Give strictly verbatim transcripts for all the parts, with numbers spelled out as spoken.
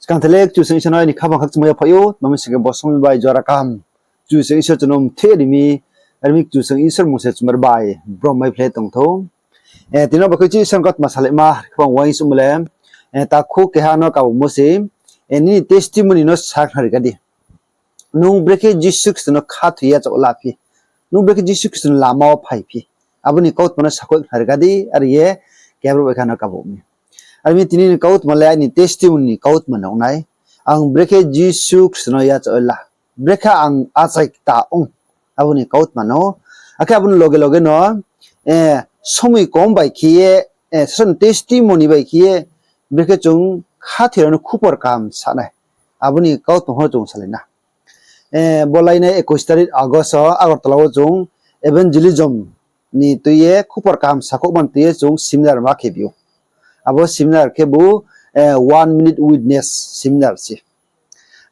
Skang thele Kchusoyang Isor no aini khaphang khakchangmo yaphaih ou, tma mi sing khe bo somoing bai jora kaham Kchusoyang Isor chung no mthe ri mi, are mi Kchusoyang Isor mmung se chumar bai brom bai phlai tong thou. Tini no ba khe chi Isor ni kautma salaima khaphang uaingsouhmo le, takhu keha no kabumo se, nini testimony no sakhnari kha di. Nung brekhe Jisu Khristo no khathoi yachaoh la phi, nung brekhe Jisu Khristo ni lama wo phai phi, abo ni kautma no sakhouh khnari kha di, are ye keha brouh bai kha no kabu mi. Are mi tini ni kautma le aini testimony ni kautma no ong nai. Ang brekhe Jisu Khristo no yachaoh la, brekhe ang achai kta ong, abo ni kautma no. Akhe abo ni loge loge no, somoing kom bai khe ye, sasao ni testimony bai khe ye, brekhe chung khathoi rao no khupor kaham sa nai, abo ni kautma pho chung salai na. Bo lainai ekush tarik August wo Agartala wo chung evangelism ni tui ye, khupor kaham sakhouhma ni tui ye chung seminar ma khe bi ou. Abo seminar khebu One Minute Witness seminar se.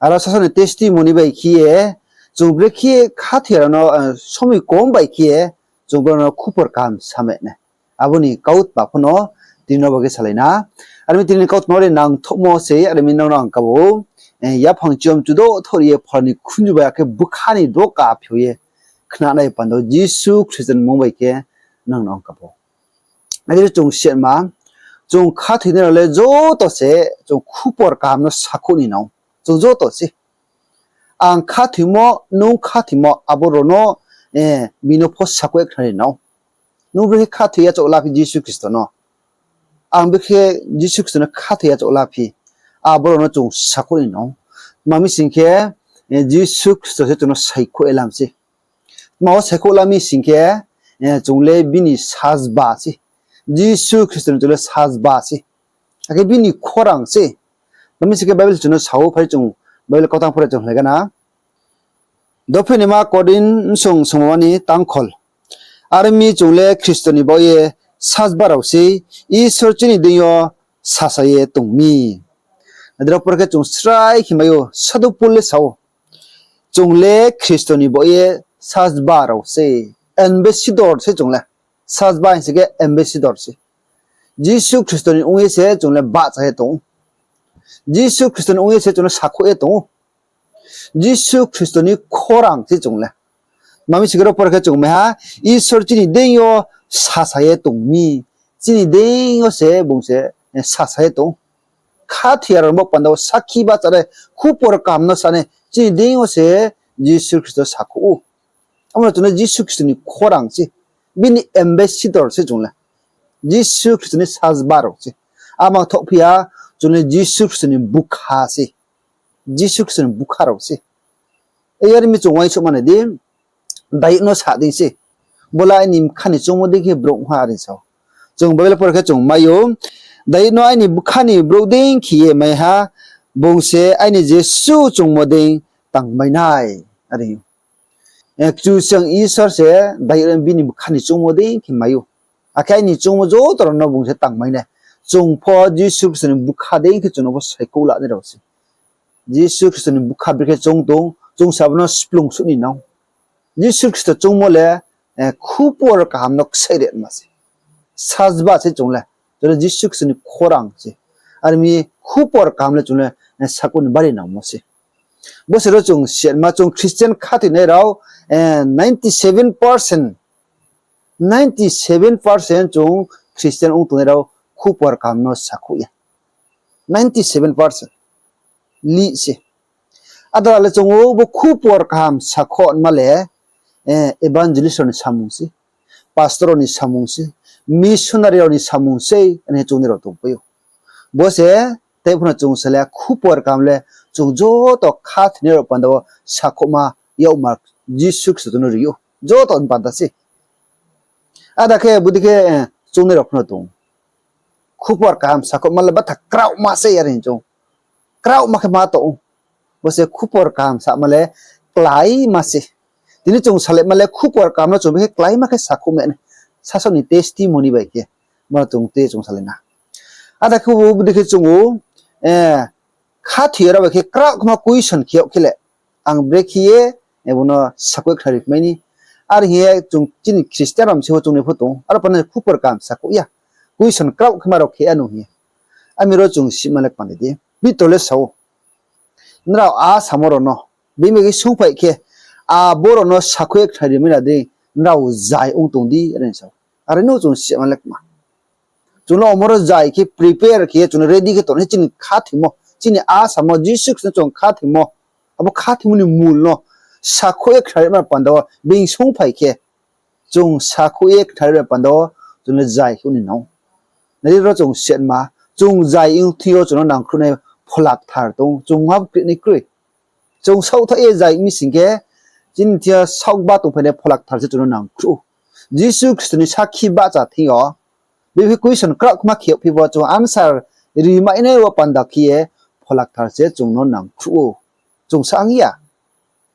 Aro sasao ni testimony bai khe ye, chung brekhe khathoi rao no, somoing kom bai khe ye, chung brao no khupor kaham samai nai, abo ni kautma pho no tini no ba khe salai na. Are mi tini ni kautma le nangthouhmo se, are mi nang no ang kabu, yaphang chiyom chudo thori ye phola ni khunju bai akhe bkha ni doka phiouh ye khnanai panda wo Jisu Khristo ni mmung bai khe nang no ang kabu. Are chung sima, chung khathoinai rao le joto se chung khupor kaham no sakhouh ni nang ou. Chung joto se, ang khathoimo, nung khathoimo, abo rao no, bini pho sakhouh ye khnari nang ou. Nung brekhe khathoi yachaoh la phi Jisu Khristo no, ang brekhe Jisu Khristo no khathoi yachaoh la phi, abo rao no chung sakhouh ni nang ou. Tma mi sing khe, Jisu Khristo se chung no saikhouh ye lam se. Tma wo saikhouh la mi sing khe, chung le bini sajba se. Jisu Khristo ni chung le sajba se. Akhe bini khorang se. Tma mi sing khe Bible chung no sa ou, phai chung Bible kautang pore chung hlai gana. Dophi ni ma Korinth bsong songmani tangkhol. Are mi chung le Khristo ni baoh ye sajba rao sei, Isor chini deing yo sasa ye tong mi. Adro por khe chung srai khe mai ou, Sadhu Pol le sa ou, chung le Khristo ni baoh ye sajba rao sei, ambassador se chung le. Sajba hing se khe ambassador se. Jisu Khristo ni ong ye se chung le bahcha ye tong ou. Jisu Khristo ni ong ye se chung le sakhouh ye tong ou. Jisu Khristo ni khorang se chung le. Tma mi sing khe ro por khe chung mai ha, Isor chini deing yo sasa ye tong mi. Chini deing yo se bung se sasa ye tong ou. Khathoi ya rao no bo panda wo sakhi bahcha nai, khupor kaham no sa nai, chini deing yo se Jisu Khristo sakhouh ou. Abo no chung le Jisu Khristo ni khorang se, bini ambassador se chung le. Jisu Khristo ni sajba rao se. Amang thoh phi ya, chung le Jisu Khristo ni bkha se. Jisu Khristo ni bkha rao se. Yar mi chung uaingsouhma nai di, Dayud no sa dei se. Bo le aini bkha ni choungmo dei khe brouh ha are sa ou. Chung Bible por khe chung mai ou, Dayud no aini bkha ni brouh dei khe ye mai ha, bung se aini jesuh choungmo dei tangmai nai, are ou. Kchusoyang Isor se Dayud no bini bkha ni choungmo dei khe mai ou. Akhe aini choungmo joto rao no bung se tangmai nai. Chung pho Jisu Khristo ni bkha dei khe chung no pho saikhouh lanai rao se. Jisu Khristo ni bkha brekhe choung tong, chung se abo no splung suh ni nang ou. Jisu Khristo choungmo le, khupor kaham no ksaih rema se. Sajba se chung le, chung le Jisu Khristo ni khorang se. Are mi khupor kaham le chung le, sakhouh ni bari nangmo se. Bo se ro chung sima chung Christian khathoinai rao, ninety seven percent chung Christian ong tongnai rao khupor kaham no sakhouh ya. Ninety seven percent lih se. Ada le chung ou bo khupor kaham sakhouhma le, evangelist rao ni samung se, pastor rao ni samung se, missionary rao ni samung se, are chung ni rao tongpai ou. Bo se, tei pho no chung sa le khupor kaham le, chung joto khathoinai rao panda wo sakhouhma, yakmar Jisu Khristo no ri ou. Joto ni panda se. Ada khe bodei khe, chung ni rao pho no tong ou. Khupor kaham sakhouhma le batha kraohma se are hing chung. Kraohma khe ma tong ou. Bo se khupor kaham sama le kláima se. Tini chung salaima le khupor kaham no chung brekhe kláima khe sakhouh mai nai. Sasaoh ni testimony bai khe. Bo no chung tei chung salai na. Ada khe bo bodei khe chung ou, khathoi ya rao bai khe kraoh khe ma question khe yag khe le, ang brekhe ye, bo no sakhouh khnari mai ni. Are hing ye chung chini Christian rao mse pho chung ni pho tong ou. Aro panda khupor kaham sakhouh ya. Question kraoh khe ma rao khe ya no hing ye. Ami ro chung sima le kmani di. Pitor le sa ou, nrao a samo rao no, bini bai khe sungphai khe, abo rao no sakhouh ye khnari mai na dei, nrao zai ong tong di, are sa ou. Are no chung sima le kma. Chung le omo rao zai khe prepare khe ye chung le ready khe tong ni chini khathoimo, chini a samo Jisu Khristo no chung khathoimo, abo khathoimo ni mul no sakhouh ye khnari mai panda wo being sungphai khe, chung sakhouh ye khnari mai panda wo chung le zai khe ong ni nang ou. Nai di ro chung sima, chung zai ong thing yo chung no nangkhruh nai Phola Kthar tong ou, chung ma kri nai kroi. Chung saohthaih ye zai mi sing khe, chini thing yo saohba tongphai nai Phola Kthar se chung no nangkhruh ou. Jisu Khristo ni sakhi bahcha thing yo, bini khe question kraohma khe yagphi pho chung answer ri mai nai wo panda khe ye Phola Kthar se chung no nangkhruh ou. Chung sa ang ya.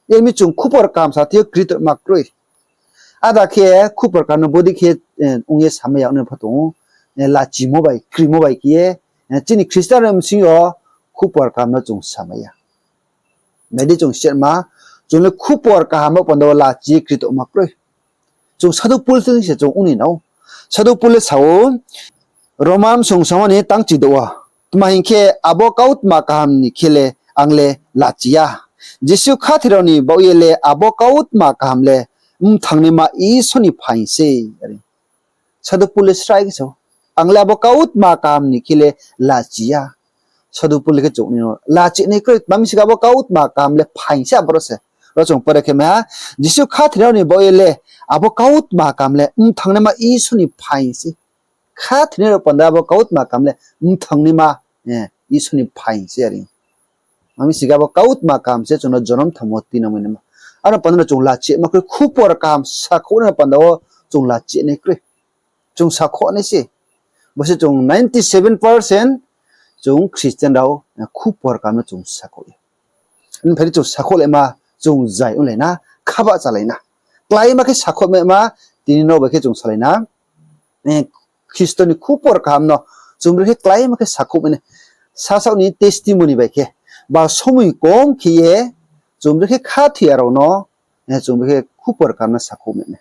Yar mi chung khupor kaham sa thing yo kri tongma kroi. Ada khe khupor kaham no bodei khe, eh, ong ye samai ya ong nai pho tong ou, eh, lachimo bai, krimo bai khe ye, eh, chini Khristian rao bsing yo khupor kaham no chung samai ya. Nai di chung sima, chung le khupor kaham bo panda wo lachi ye kri tongma kroi. Chung Sadhu Pol thing se chung ong ni nang ou. Sadhu Pol le sa ou, Roma bsung samo ni tangchi douh wo. Tma hing khe, abo kautma kaham ni khe le ang le lachi ya. Jisu khathoi rao ni baoh ye le abo kautma kaham le mthangnaima Isor ni phaing sei. Are Sadhu Pol le srai khe sa ou, ang le abo kautma kaham ni khe le lachi ya. Sadhu Pol le khe chung ni no lachi nai kroi, tma mi sing khe abo kautma kaham le phaing se aboro se. Ro chung pore khe ma, Jisu khathoinai rao ni baoh ye le abo kautma kaham le mthangnaima Isor ni phaing sei. Khathoinai rao panda abo kautma kaham le mthangnaima, eh, Isor ni phaing sei are. Tma mi sing khe abo kautma kaham se chung no jonom thanngmo tinangmai naima. Aro panda no chung lachi ma kroi, khupor kaham sakhouh nai panda wo chung lachi nai kroi. Chung sakhouh nai se. Bo se chung ninety seven percent chung Christian rao, eh, khupor kaham no chung sakhouh ye. Nphai di chung sakhoulaima, chung zai onglai na, khabahchalai na. Kláima khe sakhouhmaima, tini no bai khe chung salai na. Eh, Khristo ni khupor kaham no chung brekhe kláima khe sakhouhmai nai. Sasaoh ni testimony bai khe, ba somoi kom khe ye, chung brekhe khathoi ya rao no, eh, chung brekhe khupor kaham no sakhouhmai nai.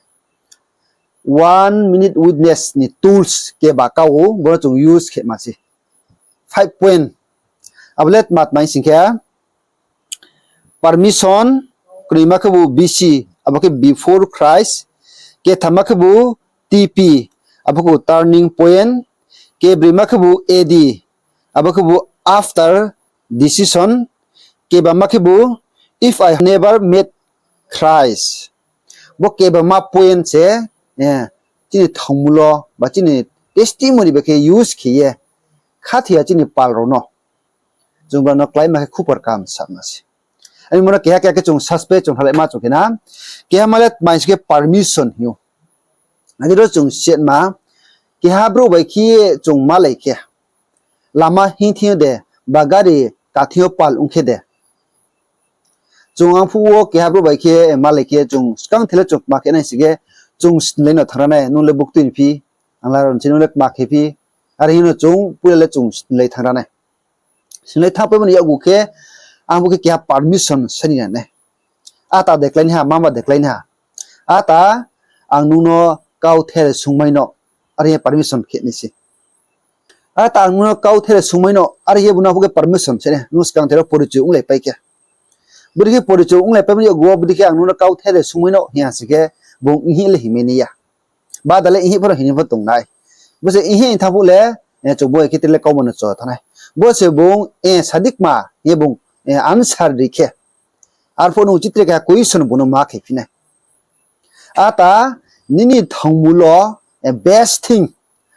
One minute witness ni tools keba kau, bo no chung use khe ma se. Five point. Abo le tma tma hing sing khe, permission, knoima khebu B C, abo khe before Christ, kethamma khebu T P, abo khebu turning point, kebroima khebu A D, abo khebu after decision, kebamma khebu if I never met Christ. Bo kebamma point se, eh, chini thangmul wo, ba chini testimony bai khe use khe ye, khathoi ya chini pal rao no. Chung brao no kláima khe khupor kaham sama se. Ani mo no keha keha khe chung suspect chung halaima chung khe na. Keha ma le tma hing sing khe permission hing ou. Adi ro chung setma, keha brouh bai khe chung malai khe, lama hing thing yo de, ba gari ka thing yo pal ong khe de, chung ang phuh wo keha brouh bai khe malai khe chung skang the le chung kma khe nai sing khe, chung snilai no thanng ra nai, nung le buktui ni phi, ang la ron se nung le kma khe phi, are hing no chung poila le chung snilai thanng ra nai. Snilai thanngpaimo ni yakgu khe, ang bo khe keha permission sa ni nai. Ata de kláinaiha, mama de kláinaiha. Ata, ang nung no kauthai sungmai no, are ye permission khe nai se. Ata, ang nung no kauthai sungmai no, are ye bo no bo khe permission se nai, nung skang the ro porichoy onglaipai khe. Bodei khe porichoy onglaipaimo ni yakgu wo, bodei khe ang nung no kauthai sungmai no hing ya sing khe, bung hing le hingmai nai ya. Bada le hing pho no hing ni pho tong nai. Bo se hing thanng phuh le, eh, chung bo khe tre le kauma no cho thanng nai. Bo se bung, eh, sa di kma, hing ye bung, eh, answer ri khe. Arphuh nung chini tre keha question bung no ma khe phi nai. Ata, nini thangmul wo, eh, best thing,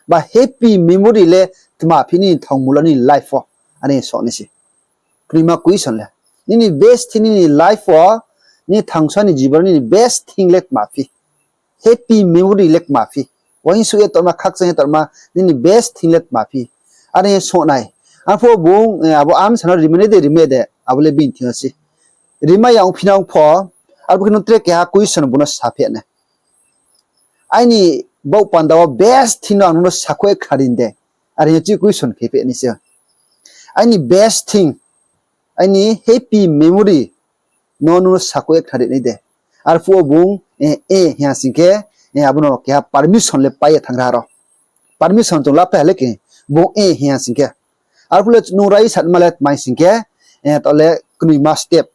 ba happy memory le tma phi nini thangmul wo, nini life wo, are so nai se. Knoima question le. Nini best thing nini life wo, nini thangsa ni jibon wo nini best thing le tma phi. Happy memory le tma phi. Uaingsouh ye tongma, khakchang ye tongma, nini best thing le tma phi. Are ye so nai. Arphuh bung, eh, abo answer no rimai nai de, rimai de, abo le bini thing yo se. Rimai ya ongphi nang pho, arphuh khe nung tre keha question bung no saphi nai. Aini baoh panda wo best thing no ang nung no sakhouh ye khnari de. Are ye chi question khe phi nai se. Aini best thing, aini happy memory no nung no sakhouh ye khnari nai de. Arphuh wo bung, eh, eh, hing ya sing khe, eh, abo no keha permission le pai ye thanng ra ro. Permission chung lapai ha le khe, bung, eh, hing ya sing khe. Arphuh le nung rai satma le tma hing sing khe, eh, to le Knoima step.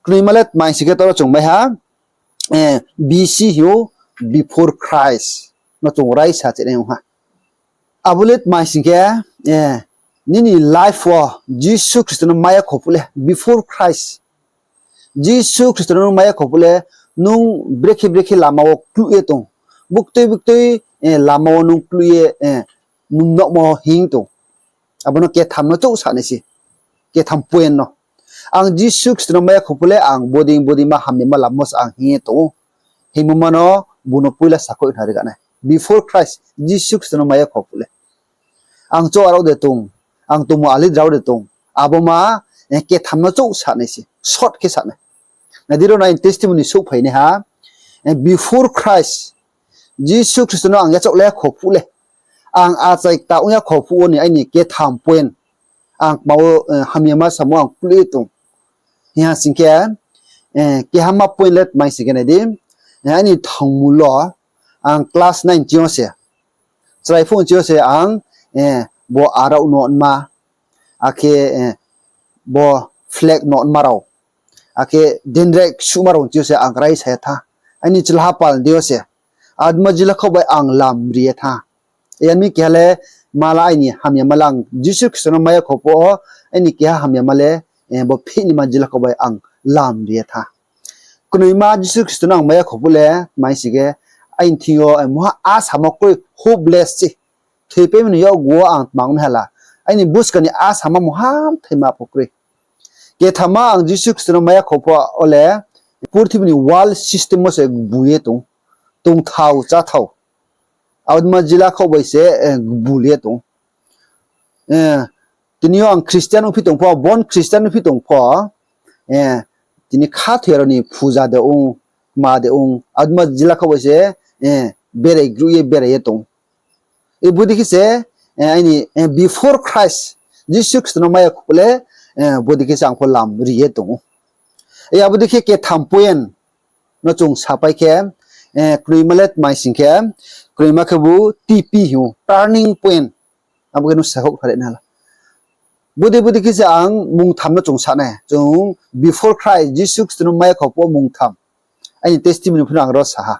Knoima le tma hing sing khe toro chung mai ha, eh, B C hing ou, before Christ no chung raisa chenai ong ha. Abo le tma hing sing khe, eh, nini life wo Jisu Khristo no maya kho phuh le, before Christ, Jisu Khristo no nung maya kho phuh le, nung brekhe brekhe lama wo kluh ye tong. Buktui buktui, eh, lama wo nung kluh ye, eh, nung nokmo hing tong. Abo no ketham no chouh sa nai se. Ketham point no. Ang Jisu Khristo no maya kho phuh le, ang bodei bodei ma hamyama lamo se ang hing ye tong ou. Hingmo ma no bung no poila sakhouh na ri ga nai. Before Christ, Jisu Khristo no maya kho phuh le, ang chouh arao de tong, ang tongmo alit rao de tong. Abo ma, eh, ketham no chouh sa nai se. Short khe sa nai. Nai di ro nai testimony souhphai nai ha. Eh, before Christ, Jisu Khristo no ang yachaoh le kho phuh le, ang achai kta ong ya kho phuh wo ni aini ketham point. Ang kma wo, eh, hamyama samo ang kluh ye tong. Hing ha sing khe, eh, kehama point le tma hing sing khe nai di, eh, aini thangmul wo ang class nine ching yo se, chrai phuh ching yo se ang, eh, bo arao no nma, akhe, eh, bo flag no nma rao, akhe dendrek suhma rao ching yo se ang raisa ye tha. Aini chla pal dei yo se, adma jila khaoh bai ang lam ri ye tha. Yar mi keha le mala aini hamyama le ang Jisu Khristo no maya kho phuh wo, aini keha hamyama le, eh, bo phihnaima jila khaoh bai ang lam ri ye tha. Knoima Jisu Khristo no ang maya kho phuh le, tma hing sing khe, aini thing yo, eh, mungha asamo kroi, hopeless se. Thoipaimo ni yakgu wo ang tma ong nai hala. Aini buskang ni asamo mungha thaima pho kroi. Kethama ang Jisu Khristo no maya kho phuh wo le, purthimbi ni world system wo se gbu ye tong. Tongthao cháthao, adma jila khaoh bai se, eh, gbul ye tong. Eh, tini yo ang Christian ongphi tong pho, born Christian ongphi tong pho, eh, tini khathoi ya rao ni phuja de ong, kma de ong, adma jila khaoh bai se, eh, berai grouh ye berai ye tong. Bodei khe se, eh, aini, eh, before Christ, Jisu Khristo no maya kho phuh le, eh, bodei khe se ang pho lam ri ye tong ou. Abo dei khe ketham point no chung sapai khe, eh, knoima le tma hing sing khe, knoima khebu T P hing ou, turning point. Abo khe nung sakhouh kha ri nai hala. Bodei bodei khe se ang mungtham no chung sa nai. Chung before Christ, Jisu Khristo no maya kho phuh wo mungtham. Aini testimony pho no ang ro sa ha.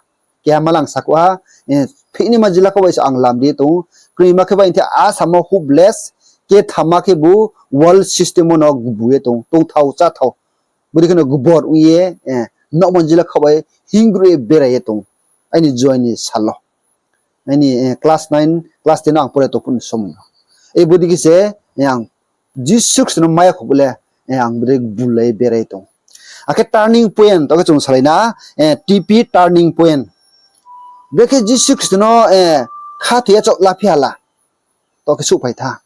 Kehama le ang sakhouh ha, eh, phihnaima jila khaoh bai se ang lam ri ye tong ou. Knoima khe bai thing asamo hopeless, kethama khebu world system wo no gbu ye tong, tongthao cháthao. Bodei khe no gbor ong ye, eh, nokmo jila khaoh bai hinggruh ye berai ye tong. Aini juai ni sal wo. Aini, eh, class nine, class ten no ang pore tong phuh ni somoi yo. Bodei khe se, eh, ang Jisu Khristo no maya kho phuh le, eh, ang bodei gbul lai berai tong. Akhe turning point, to khe chung salai na, eh, T P turning point. Brekhe Jisu Khristo no, eh, khathoi yachaoh la phi hala. To khe souhphai tha.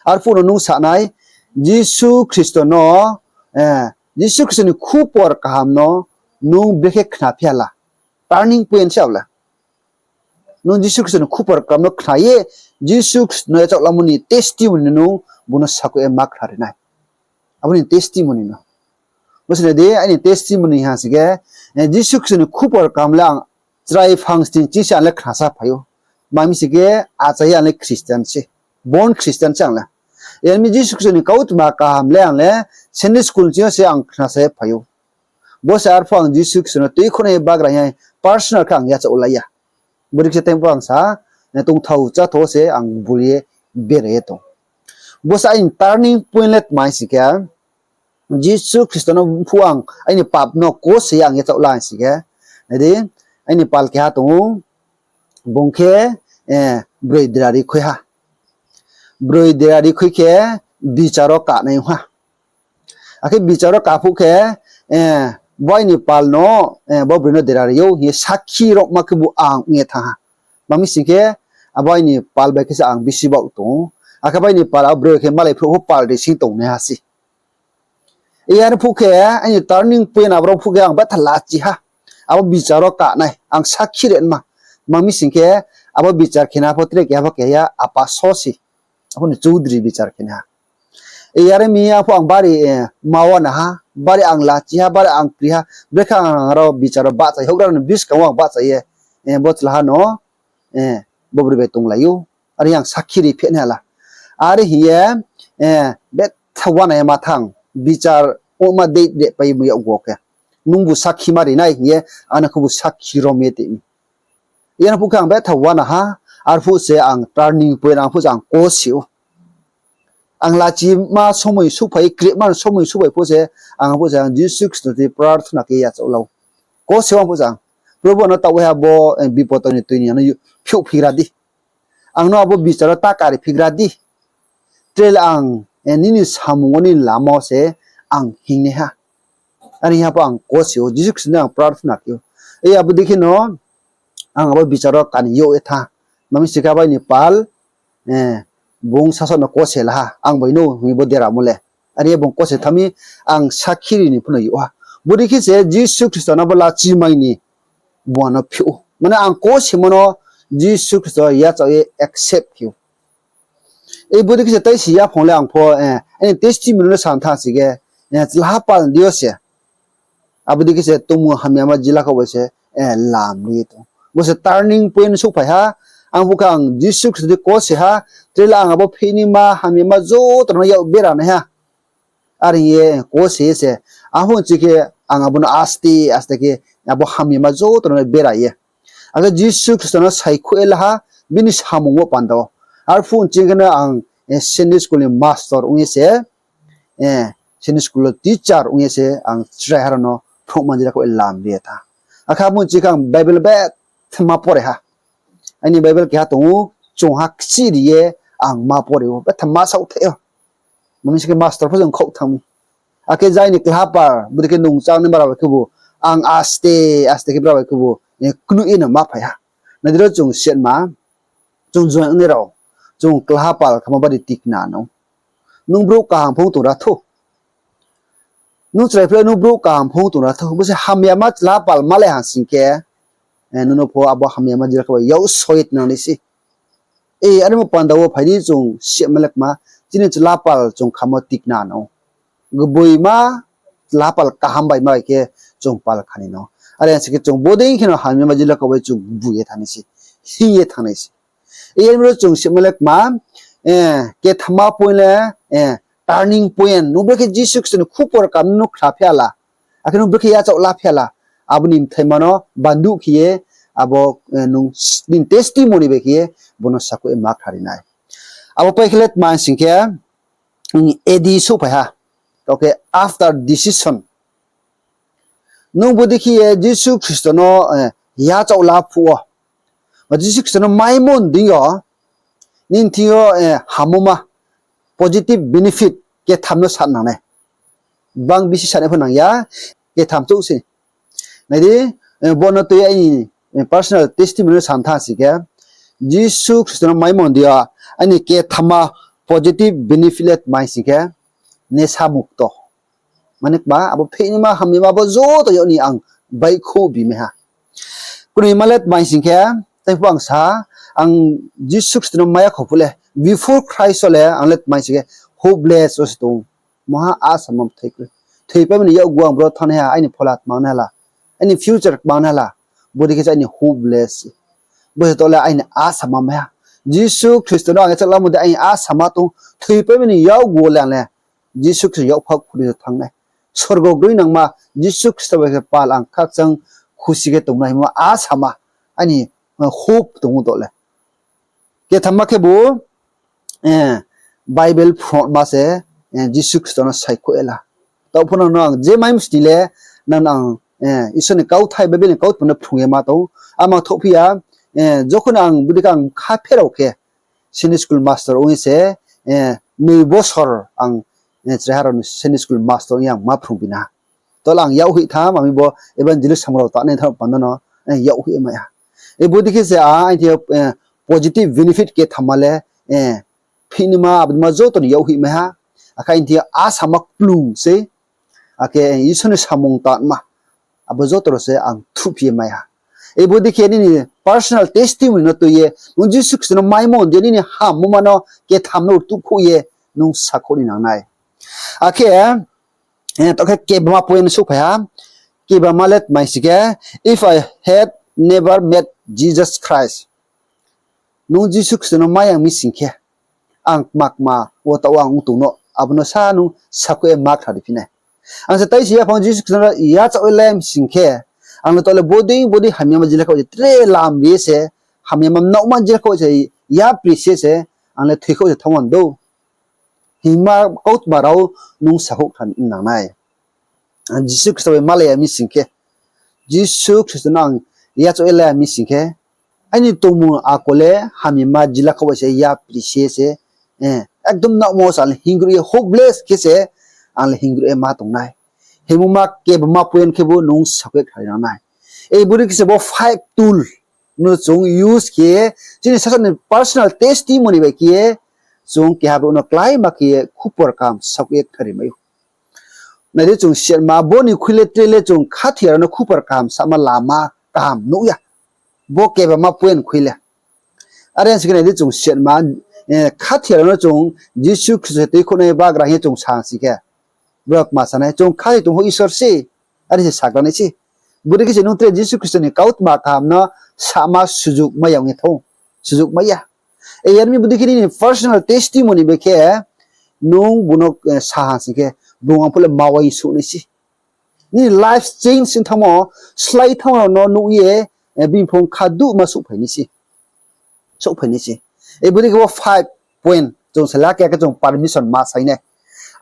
Arphuh no nung sa nai, Jisu Khristo no, eh, Jisu Khristo ni khupor kaham no nung brekhe khna phi hala. Turning point se abo le. Nung Jisu Khristo ni khupor kaham no khna ye, Jisu Khristo no yachaoh lamo ni testimony no nung bung no sakhouh ye ma khna ri nai. Abo ni testimony no. Bo se nai di, aini testimony ha sing khe, eh, Jisu Khristo ni khupor kaham le ang chrai phang sning ching se ang le khnasa phai ou. Tma hing sing khe, achai ye ang le Christian se, born Christian se ang le. Yar mi Jisu Khristo ni kautma kaham le ang le Sunday school ching yo se ang khnasa ye phai ou. Bo se arphuh ang Jisu Khristo no tuikhouhnai bagra hing ye personal khe ang yachaoh lai ya. Bodei khe se time pho ang sa, eh, tongthao cháthao se ang gbul ye berai ye tong. Bo se aini turning point le tma hing sing khe, Jisu Khristo no phuh ang aini pap no kose ye ang yachaoh la hing sing khe, nai di, aini pal keha tong ou, bung khe, eh, broi derari khui ha. Broi derari khui khe bichar wo kanai ong ha. Akhe bichar wo ka phuh khe, eh, bo aini pal no, eh, bo broi no derari ou hing ye sakhi rokma khebu ang ong ye thanng ha. Tma hing sing khe, abo aini pal bai khe se ang bisi baoh tong ou. Akhe bo aini pal abo broi khe malai phruh pho pal ri sing tongnaiha se. Yar phuh khe, aini turning point aboro phuh khe ang betha lachi ha. Abo bichar wo kanai, ang sakhi ri nma. Tma hing sing khe, abo bichar khenaiha pho tre keha pho keha ya apa so se. Abo ni choudri bichar khenaiha. Yar mi ya pho ang bari, eh, ma wa na ha, bari ang lachi ha, bari ang kri ha. Brekhe ang aro bichar wo bahcha ye, houhgra rao ni buskang wo ang bahcha ye, eh, bo chlaha no, eh, bo broi bai tonglai ou. Are ang sakhi ri phehnai hala. Are hing ye, eh, betha wanai ye ma thanng, bichar Phuhma dei de paimo yakgu khe, nungbu sakhi ma ri nai hing ye, ang no khebu sakhi rom ye tong mi. Yar phuh khe ang betha uana ha, arphuh se ang turning point, arphuh se ang kose ou. Ang lachima somoi souhphai, krehma somoi souhphai pho se, ang pho se ang Jisu Khristo ni prarthona khe yachaoh la ou. Kose ou ang pho se ang, Probu, ano taoh ha bo bipot ni tui ni ano phiouhphigra di. Ang no abo bichar wo ta kariphigra di. Tre le ang nini samung wo, nini lama wo se ang hingnaiha. Are hing ha pho ang kose ou, Jisu Khristo ni ang prarthona khe ou. Abo dei khe no ang abo bichar wo kani yag ye tha. Mami si khe abo aini pal, bung sasaoh no kose la ha, ang bai no hing bo deramo le. Are bung kose thanng mi, ang sakhi ri ni pho no yag ha. Bodei khe se Jisu Khristo no bo lachimai ni bung ano phiouh ou. Mane ang kosemo no Jisu Khristo yachaoh ye accept khe ou. Bodei khe se taisi yaphang le ang pho, aini testimony no sa thanng si khe, chlapal ni deing yo se. Abo dei khe se tongmung hamyama jila kha bai se lam ri ye tong. Bo se turning point souhphai ha. Ang phuh khe ang Jisu Khristo dei kose ha. Tre le ang abo phehnima hamyama joto no yak bera nai ha. Are hing ye kose ye se. Aphuh chi khe ang abo no aste aste khe abo hamyama joto no bera ye, akhe Jisu Khristo no saikhouh ye la ha, bini samung wo panda wo. Arphuh chi khe no ang Sunday school ni master ong ye se, Sunday school wo teacher ong ye se ang chraiha rao no phnuhma jila kha bai lam ri ye tha. Akhe abo chi khe ang Bible betha ma pore ha. Aini Bible keha tong ou, chungha kchih ri ye ang ma pore ou, betha ma saohthai ou. Mami si khe master pho jong khaoh thanng mi. Akhe jai ni klapal bodei khe nungchang ni bra bai khebu, ang aste aste khe bra bai khebu knoih ye no ma phai ha. Nai di ro chung setma, chung join ongnai rao, chung klapal khamo bari tikna no. Nung brouh kaham phung tong ra thou. Nung chrai phle nung brouh kaham phung tong ra thou. Bo se hamyama klapal malai ha sing khe, nung no pho abo hamyama jila kha bai yak soi ye tinang nai se. Are mo panda wo phai di chung setma lekma, chini klapal chung khamo tikna no. Gboima klapal kaham bai ma bai khe chung pal kha ni no. Are ha sing khe chung bodei khe no hamyama jila kha bai chung bu ye thanng nai se, hing ye thanng nai se. Are ro chung setma lekma, kethama point le, turning point. Nung brekhe Jisu Khristo ni khupor kaham no khna phi ya la, akhe nung brekhe yachaoh la phi ya la, abo ni bthaima no banduh khe ye, abo nung nini testimony bai khe ye, bo no sakhouh ye ma khna ri nai. Abo pai khe le tma sing khe, A D souhphai ha. Taoh khe after decision. Nung bodei khe ye Jisu Khristo no yachaoh la phuh wo, ba Jisu Khristo no maimo ni deing yo, nini thing yo hamoma positive benefit ketham no sa nang nai. Bang bisi sanai pho nang ya, ketham chouh se. Nai di, bo no tui aini personal testimony no sa thanng si khe, Jisu Khristo no maimo ni deing yo aini kethama positive benefit le tma sing khe, nesa mukto. Mane kma, abo phehnima hamyama abo joto yag ni ang baihkhouh bi mai ha. Knoima le tma sing khe, tei pho ang sa, ang Jisu Khristo no maiya kho phuh le, before Christ wo le ang le tma sing khe, hopeless wo se tong ou. Maha asama bthai kroi. Thoipaimo ni yakgu ang bro thanngnai ha, aini phola tma nai ha la, aini future tma nai ha la, bodei khe se aini hopeless. Bo se taoh le aini asama mai ha. Jisu Khristo no ang yachaoh lamo dei aini asama tong, thoipaimo ni yakgu wo le ang le Jisu Khristo yakpha khuri se thanng nai. Sorgo groinangma Jisu Khristo bai khe pal ang khakchang khusi khe tongnai hingmo asama aini hope tong ou taoh le. Kethamma khebu, Bible phrungma se, Jisu Khristo no saikhouh ye la. Taoh pho nang no ang je mai msti le, nang no ang Isor ni kauthai, Bible ni kauthai no phrung ye ma tong ou. Ama thouhphi ya, jokhon ang bodei khe ang kha pherao khe, Sunday school master ong ye se, noi bosor ang chraiha rao ni Sunday school master ong ye ang ma phrung bina. Taoh le ang yak hoih tham, ami bo evangelist samung rao tangnai thanng panda no yak hoih mai ha. Bodei khe se a aini thing yo positive benefit kethamma le, phehnima abo dima joto ni yak hoih mai ha. Akhe aini thing yo asama kplung se, akhe Isor ni samung tangma, abo joto rao se ang thuhphi ye mai ha. Bodei khe nini personal testimony no tui ye, nung Jisu Khristo no maimo ni deing yo nini hammoma no ketham no rtuhkhouh ye nung sakhouh ni nang nai. Akhe, taoh khe kebama point souhphai ha. Kebama le tma sing khe, if I had never met Jesus Christ. Nung Jisu Khristo no mai ya mi sing khe, ang kma kma wo taoh ang ong tong no, abo no sa nung sakhouh ye ma khna ri phi nai. Ang se taisi yaphang Jisu Khristo no yachaoh ye la mi sing khe, ang le taoh le bodei bodei hamyama jila khaoh se tre lam ri ye se, hamyama mnaohma jila khaoh se, yapri se se, ang le thoi khaoh se thanngmo dou. Himba kautma rao nung sakhouh kha nang nai. Ang Jisu Khristo bai malai ya mi sing khe, Jisu Khristo no ang yachaoh ye la mi sing khe, aini tongmung akol le hamyama jila khaoh bai se yapri se se, ekdom mnaohma wo se ang le hinggruh ye hopeless khe se, ang le hinggruh ye ma tong nai. Himba kebama point khebu nung sakhouh ye kha nang nai. Bodei khe se bo five tool no chung use khe, chini sasao ni personal testimony bai khe ye, chung keha brouh no kláima khe ye khupor kaham sakhouh ye kha ri mai ou. Nai di chung siatma, bo ni khui le tre le chung khathoi ya rao no khupor kaham sama lama kaham nuh ya. Bo kebama point khui le. Are sing khe nai di chung siatma, khathoi ya rao no chung Jisu Khristo se tuikhouhnai bagra hing ye chung sa sing khe, brao kma sa nai, chung khathoi tong pho Isor se, are se sagra nai se. Bodei khe se nung tre Jisu Khristo ni kautma kaham no sama sujuk mai ya ong ye thanng, sujuk mai ya. Yar mi bodei khe nini personal testimony bai khe nung bung no sa ha sing khe, bung ang phuh le ma uaingsouh nai se. Nini life change ong thanngmo, slái thanngmo rao no nuh ye, bini phrung kha duhma souhphai nai se. Bodei khe bo five point chung sa la khe, khe chung permission ma sai nai.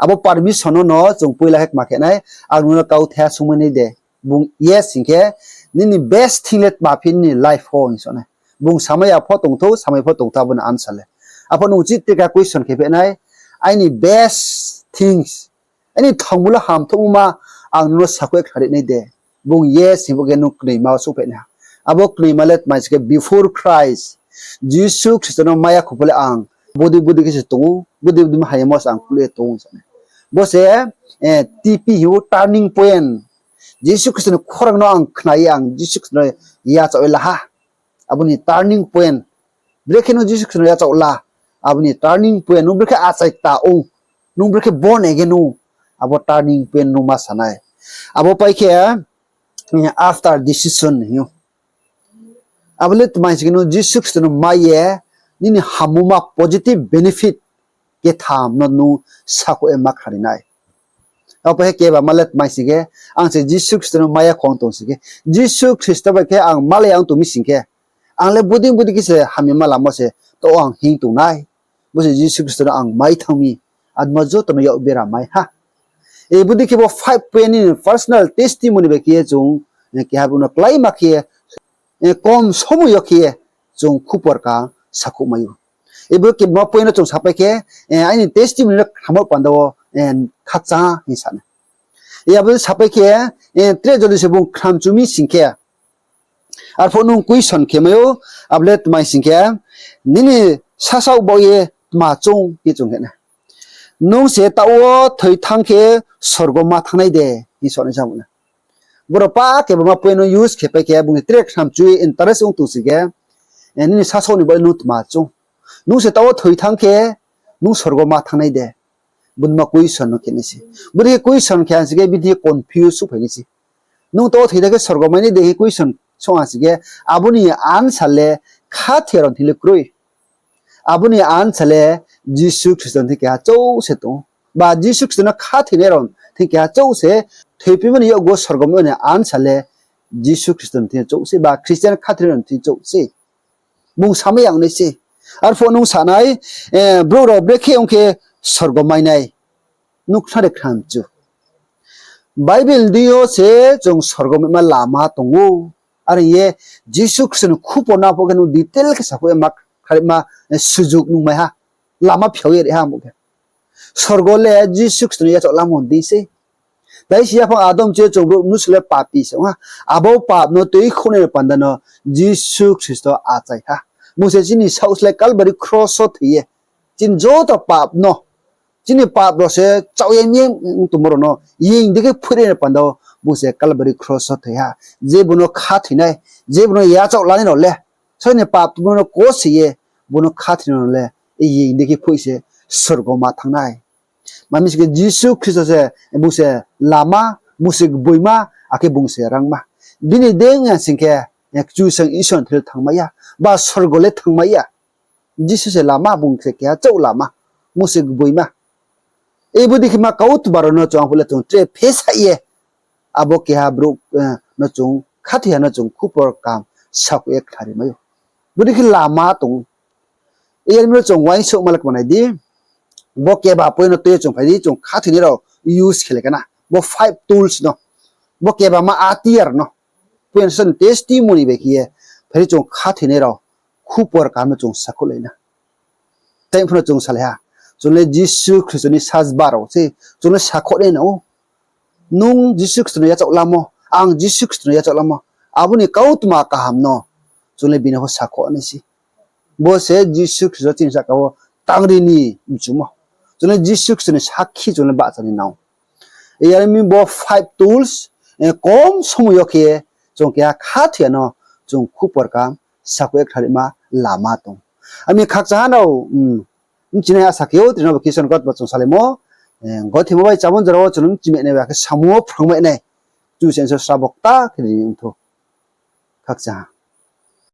Abo permission no no chung poila khe kma khe nai, ang nung no kauthai sungmai nai de. Bung yes hing khe, nini best thing le tma phi nini life wo hing sa nai. Bung samai ya pho tong thou, samai pho tong thou, abo ni answer le. Apho nung chih tre ka question khe phi nai, aini best things, aini thangmo le hamthouhmo ma, ang nung no sakhouh ye kha ri nai de. Bung yes hing pho khe nung knoima wo souhphai nai ha. Abo knoima le tma sing khe before Christ, Jisu Khristo no maiya kho pho le ang bodei bodei khe se tong ou, bodei bodei ma hamyama se ang klu ye tong ou sa nai. Bo se T P hing ou, turning point. Jisu Khristo ni khorang no ang khna ye ang Jisu Khristo no yachaoh ye la ha. Abo ni turning point. Brekhe nung Jisu Khristo no yachaoh la, abo ni turning point. Nung brekhe achai kta ong, nung brekhe born again ong, abo turning point nung ma sa nai. Abo pai khe after decision hing ou. Abo le tma sing khe nung Jisu Khristo no mai ye nini hammo ma positive benefit ketham no nung sakhouh ye ma kha ri nai. Abo pai khe kebama le tma sing khe, ang se Jisu Khristo no maiya kho ong tong sing khe, Jisu Khristo bai khe ang malai ya ong tong mi sing khe, ang le bodei bodei khe se hamyama lama se taoh ang hing tong nai. Bo se Jisu Khristo no ang mai thanng mi, atma joto no yak bera mai ha. Bodei khe bo five point ni personal testimony bai khe ye chung keha brouh no kláima khe ye, kom somoi yo khe ye chung khupor kaham sakhouh mai ou. Abo kebama point no chung sapai khe, aini testimony no khnamo panda wo khakchang hing sa nai. Abo sapai khe, tre jodi se bung khnamchu mi sing khe, arphuh nung question khe mai ou, abo le tma sing khe, nini sasaoh baoh ye tma choung hing chung khe nai. Nung se taoh wo thoi thanng khe sorgo ma thanng nai de, hing sa nai sa na. Boro pa kebama point no use khe pai khe bung tre khnamchu ye interest ong tong sing khe, nini sasaoh ni baoh ye nung tma choung. Nung se taoh wo thoi thanng khe, nung sorgo ma thanng nai de. Bodei ma question no khe nai se. Bodei khe question khe ha sing khe bini confuse souhphai nai se. Nung taoh wo thoi thanng khe sorgo mai nai de hing question song ha sing khe, abo ni answer le khathoi ya rao ni thing le kroi. Abo ni answer le Jisu Khristo ni thing keha chouh se tong ou. Ba Jisu Khristo no khathoinai rao ni thing keha chouh se, thoiphimo ni yakgu wo sorgo mai ni answer le Jisu Khristo ni thing chouh se, ba Christian khathoinai rao ni thing chouh se. Bung samai ya ong nai se. Arphuh nung sa nai, brouh rao brekhe ong khe sorgo mai nai. Nung khna de khnamchu. Bible deing yo se chung sorgo maima lama tong ou. Are ye Jisu Khristo ni khupor no arphuh khe nung detail khe sakhouh ye ma kha ri ma, sujuk nung mai ha. Lama phiao ye ri ha bo khe. Sorgo le Jisu Khristo ni yachaoh lamo dei se. Taisi yaphang Adam chi ye chung brouh mnusu le papi se ong ha. Abo pap no tuikhouhnai ni panda no Jisu Khristo achai ha. Bung se chini saoh slái Kalbari kros wo thoi ye, chini joto pap no, chini pap rao se chaoh ye mye ong tongmo rao no ying dei khe phoih ri ni panda wo bung se Kalbari kros wo thoi ha. Je bung no khathoinai, je bung no yachaoh lanai rao le, saoh ni pap bung no kose ye, bung no khathoinai rao le, ying dei khe phoih se sorgo ma thanng nai. Mami sing khe Jisu Khristo se, bung se lama, bung se gboima, akhe bung se rangma. Bini deing ya sing khe, Kchusoyang Isor ni thing le thanngmai ya, ba sorgo le thanngmai ya. Jisu se lama, bung se keha chouh lama, bung se gboima. Bodei khe ma kautma rao no chung ang phuh le chung tre phesaih ye, abo keha brouh no chung khathoi ha no chung khupor kaham sakhouh ye khnari mai ou. Bodei khe lama tong ou. Yar mi ro chung uaingsouhma le kma nai di. Bo keba point no tui ye chung phai di, chung khathoinai rao use khe le khe na. Bo five tools no, bo kebama atiyar no, point ni testimony bai khe ye phai di chung khathoinai rao khupor kaham no chung sakhouhlai na. Tei pho no chung salai ha, chung le Jisu Khristo ni sajba rao se, chung le sakhouh nai nang ou. Nung Jisu Khristo no yachaoh lamo, ang Jisu Khristo no yachaoh lamo, abo ni kautma kaham no chung le bini pho sakhouh nai se. Bo se Jisu Khristo chini sahka wo tangri ni mchumo. Chung le Jisu Khristo ni sakhi chung le bahcha ni nang ou. Yar mi bo five tools, kom somoi yo khe chung keha khathoi ha no chung khupor kaham sakhouh ye khnarima lama tong. Ami khakchang ha nrao bchinai asa khe ou, tini bo khe Isor ni kautma chung salaimo. Gothe mo bai chámo jora wo chung no bchimai nai bai akhe samung wo phrungmai nai. Kchusoyang Isor srabo kta khe ri ong thou. Khakchang ha.